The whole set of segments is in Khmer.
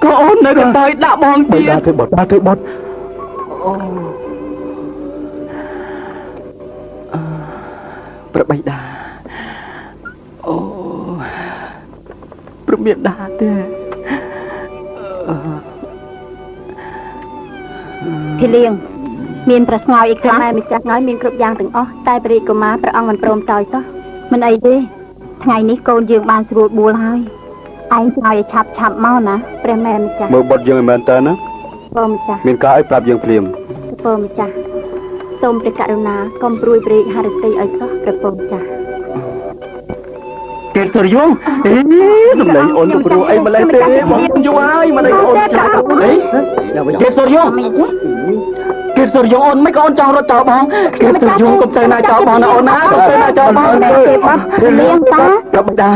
ក៏អូននៅតែតើយដាក់បង បី ទៀត តាទេបុតតាទេបុត អូព្រះបិតាអូព្រះមេដាទេ ភីលៀងមានប្រស្ងោយអីខ្លះ ម៉ែម្ចាស់ងើយមានគ្រប់យ៉ាងទាំងអស់តែព្រះរាជកុមារព្រះអង្គមិនព្រមតោយសោះ មិនអីទេថ្ងៃនេះកូនយើងបានស្រួលបួលហើយឯងស្ងោយឲ្យឆាប់ឆាប់មកណា ព្រះម៉ែម្ចាស់ មើលបុតយើងឲ្យមែនតើណា ពរម្ចាស់ មានការអីប្រាប់យើងភ្លាម ពរម្ចាស់សូមព្រះករុណាកុំព្រួយព្រះរាជហឫទ័យឲ្យសោះព្រះពរម្ចាស់ កេតសូរិយងអេសំឡេងអូនទៅព្រោះអីម្លេះទេបងយូរហើយមិនអីអូនចាស់អីកេតសូរិយងកេតសូរិយងអូនមិនក៏អូនចង់រត់ចោលបងកេតសូរិយងកុំទៅណាចោលបងណាអូនណាកុំទៅណាចោលបង មែនទេបាត់ភីលៀងតា ព្រះបិតា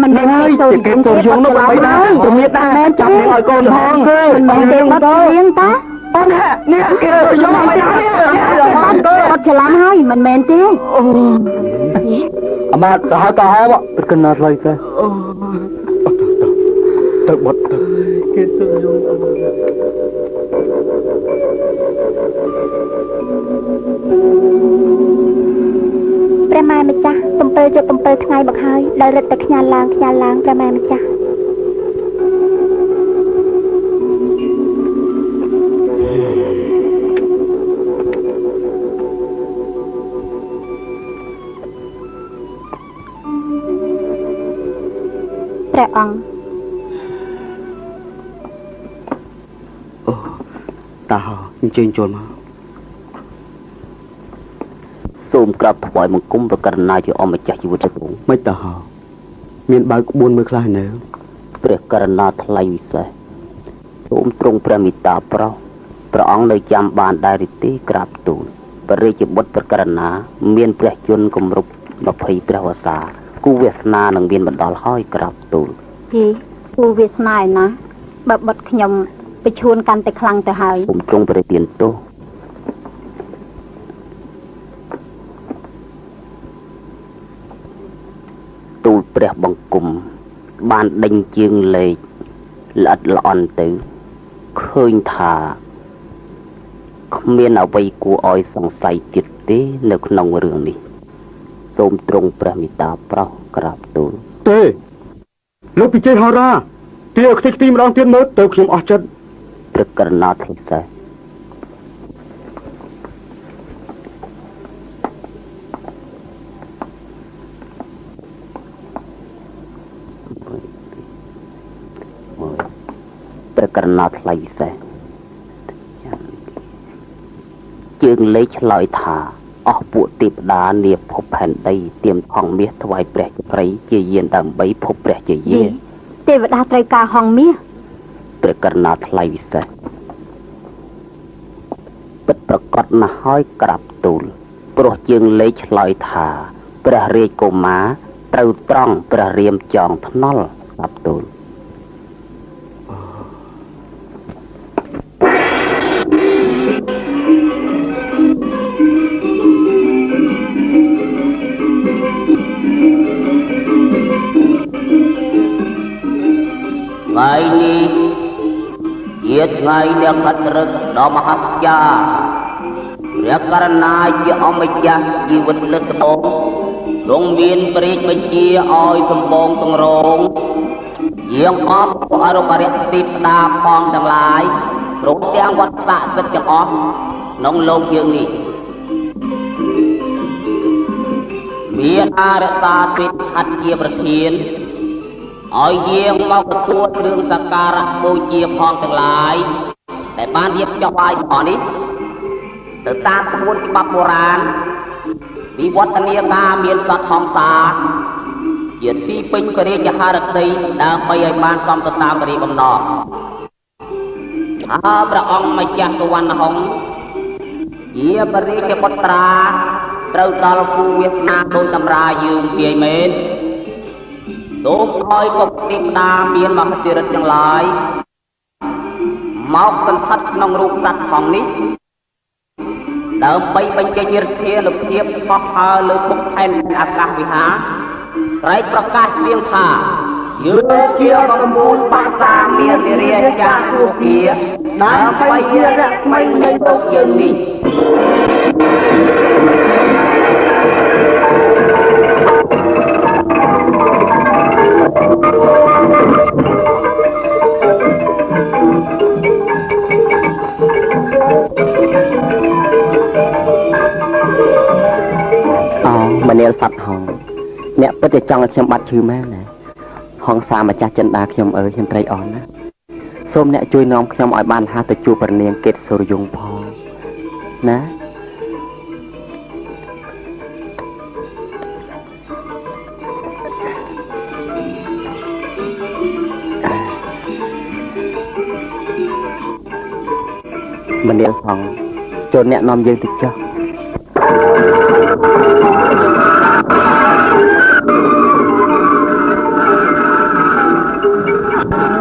មិនមែន ហើយ ទេសូ ជាកេតសូរិយងនោះព្រះបិតាព្រះមេតាចាប់នាងឲ្យកូនផង មិនមែនទេបាត់ភីលៀងតា អូននេះកេតសូរិយងមិន បាត់បាត់ច្រឡំហើយមិនមែនទេ អូ អាមាត្យទៅហើយទៅហើយប្រកិនណាថ្លៃទេ អូ ទៅបុតទៅ កេតសូរិយង ព្រះម៉ែម្ចាស់7ជប់7ថ្ងៃមកហើយដែលរឹតតែខ្ញាល់ឡើងខ្ញាល់ឡើងព្រះម៉ែម្ចាស់ព្រះអង្គ អូតាហោអញ្ជើញចូលមក សូមក្រាបថ្វាយបង្គំព្រះករុណាជាអម្ចាស់ជីវិតទ្រង់ មិនតាហោមានបើកក្បួនមើលខ្លះនៅ ព្រះករុណាថ្លៃវិសេសសូមទ្រង់ព្រះមេត្តាប្រោសព្រះអង្គនៅចាំបានដែរឬទេក្រាបទូលព្រះរាជបុត្រព្រះករុណាមានព្រះជន្មគម្រប់20ព្រះវស្សាគូវាសនានឹងមានបណ្ដល់ហើយក្រាបទូល យីគូវាសនាឯណាបើបុតខ្ញុំប្រឈួនកាន់តែខ្លាំងទៅហើយ សូមទ្រង់ព្រះទានទោសទូលព្រះបង្គំបានដេញជើងលេខល្អិតល្អន់ទៅឃើញថាគ្មានអ្វីគួរឲ្យសង្ស័យទៀតទេនៅក្នុងរឿងនេះសូមទ្រង់ព្រះមេត្តាប្រោសក្រាបទូល ទេលោកពិជ័យហោរាទាឲ្យខ្ទេចខ្ទីម្ដងទៀតមើលទៅខ្ញុំអស់ចិត្ត ព្រះករុណាថ្លៃសេះព្រះករុណាថ្លៃពិសេសជើងលេខឆ្លើយថាអស់ពួកទេពតានាភពផែនដីទៀមថងមាសថ្វាយព្រះចក្រីជាយានដើម្បីភពព្រះជា យី យា ទេវតាត្រូវការហងមាស ព្រះករុណាថ្លៃវិសេសពិតប្រកបណាស់ហើយក្រាបទូលព្រោះជើងលេខឆ្លើយថាព្រះរាជកុមារត្រូវត្រង់ព្រះរាមចងថ្នល់ក្រាបទូល ថ្ងៃនេះជាថ្ងៃដែលខិតរឹកដ៏មហស្ចារ្យព្រះករុណាជាអម្ចាស់ជីវិតលទ្ធបងទ្រង់មានព្រះរាជបញ្ជាឲ្យសម្បងសង្រងយាងអបអរុបរិយទេពតាផងទាំងឡាយព្រមទាំងវត្តស័ក្តិសិទ្ធិទាំងអស់ក្នុងលោកយើងនេះមានអារក្សាទេពឆ័ត្រជាប្រធានឲ្យយាងមកទទួលគ្រឿងសក្ការៈបូជាផងទាំងឡាយដែលបានរៀបចំឲ្យទាំងអស់នេះទៅតាមក្បួនច្បាប់បុរាណវិវឌ្ឍនាការមានសត្វហង្សាជាទីពេញព្រះរាជហឫទ័យដើម្បីឲ្យបានសមទៅតាមព្រះរាជបំណងអើព្រះអង្គម្ចាស់សុវណ្ណហង្សជាព្រះរាជបុត្រាត្រូវដល់គូវាសនាដោយតម្រាយើងពីឯមែនសូមឲ្យពុទ្ធទេវតាមានមហិទ្ធិឫទ្ធិទាំងឡាយមកសន្ធិដ្ឋក្នុងរូបសត្វផងនេះដើម្បីបញ្ចេញឫទ្ធានុភាពហោះហើរលើភពផែនអាកាសវិហារស្រែកប្រកាសជាងថា យើងជាប្រមូលបាសាមានរាជាគូគាដើម្បីជារស្មីនៃលោកយើងនេះ អូមនាលសត្វហងអ្នកពិតជាចង់ឲ្យខ្ញុំបាត់ឈឺមែនណាហងសាម្ចាស់ចិន្តាខ្ញុំអើយខ្ញុំត្រេកអរណាស់សូមអ្នកជួយនាំខ្ញុំឲ្យបានហាទៅជួបព្រះនាងកេតសូរយងផងណាមនាលសង្ឃចូលអ្នកនាំយើងទៅចុះ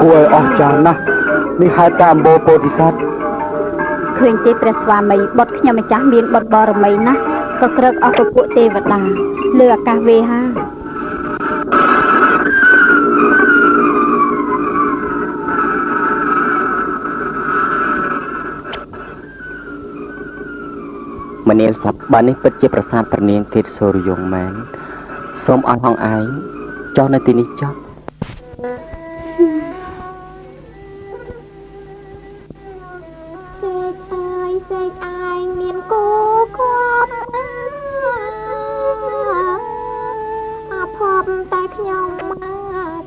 គួរឲ្យអស្ចារ្យណាស់នេះហេតុការអំបូរពោធិសត្វ ឃើញទេព្រះស្វាមីបុត្រខ្ញុំម្ចាស់មានបុត្របរមីណាស់ក៏ក្រឹកអស់ពពួកទេវតាលើអាកាសវេហា មនាលសត្វបើនេះពិតជាប្រាសាទព្រះនាងកេតសូរយងមែនសូមឲ្យហងឯងចុះនៅទីនេះចុះ សេកអើយសេកឯងមានគូគប់អាភពតែខ្ញុំ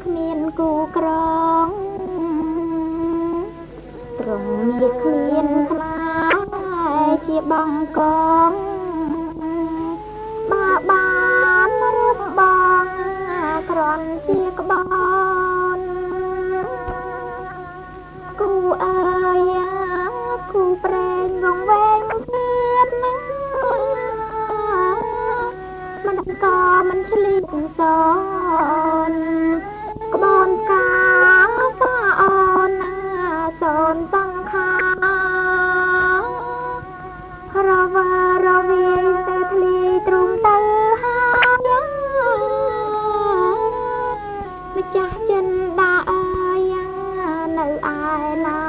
គ្មានគូក្រងត្រង់នេះគ្មានស្នេហ៍ជាបងកងបើបានរូបបងក្រន់ជាក្បនគូអើយគូប្រែងវងវែងទៀតណាមិនក៏មិនឆ្លៀតសនក្បនកាសាអូនណាសូនសង្ខារវរវីទៅធ្លាយទ្រុងទៅហើយម្ចាស់ចិនដាអើយនៅឯណា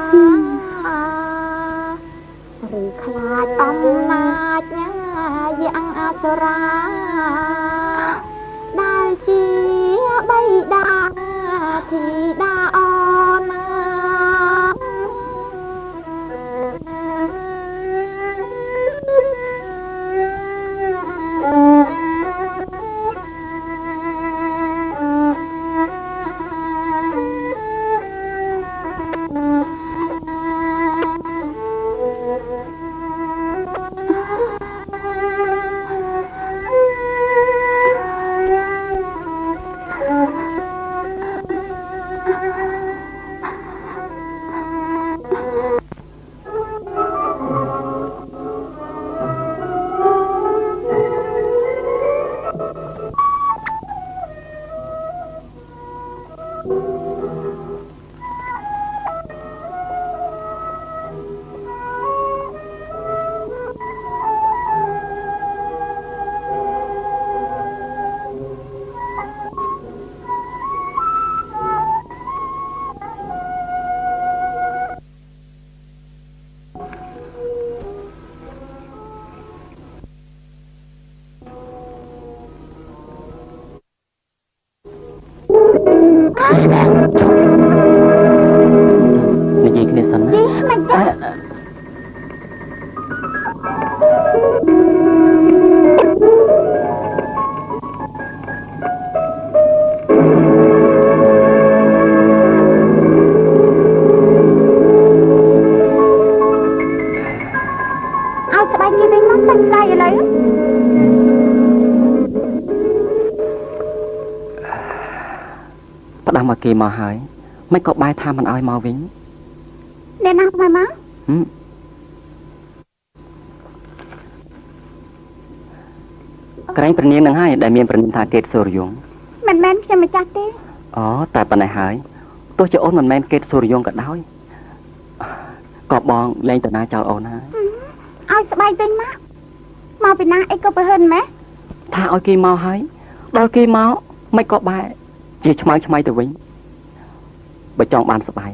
ឬខ្លាចអំណាចយ៉ាងអសុរាដែលជាបៃតាធីតាអូនណា និយាយគ្នាសិនណា យីមិនចាស់ឲ្យស្បែកគេវិញមកសាច់ស្ដាយឥឡូវ ផ្ដាំមកគេមកហើយមិនក៏បែរថាមិនឲ្យមកវិញ អ្នកណាមកមក ក្រែងព្រះនាងនឹងហើយដែលមានព្រះនាមថាកេតសូរយង មិនមែនខ្ញុំម្ចាស់ទេ អូតែប៉ុណ្ណេះហើយទោះជាអូនមិនមែនកេតសូរយងក៏ដោយក៏បងលែងទៅណាចោលអូនហើយ ឲ្យស្បែកវិញមកមកពីណាអីក៏ប្រហិនម៉េះ ថាឲ្យគេមកហើយដល់គេមកមិនក៏បែរជាឆ្មៅឆ្មៃទៅវិញ បើចង់បានស្បែក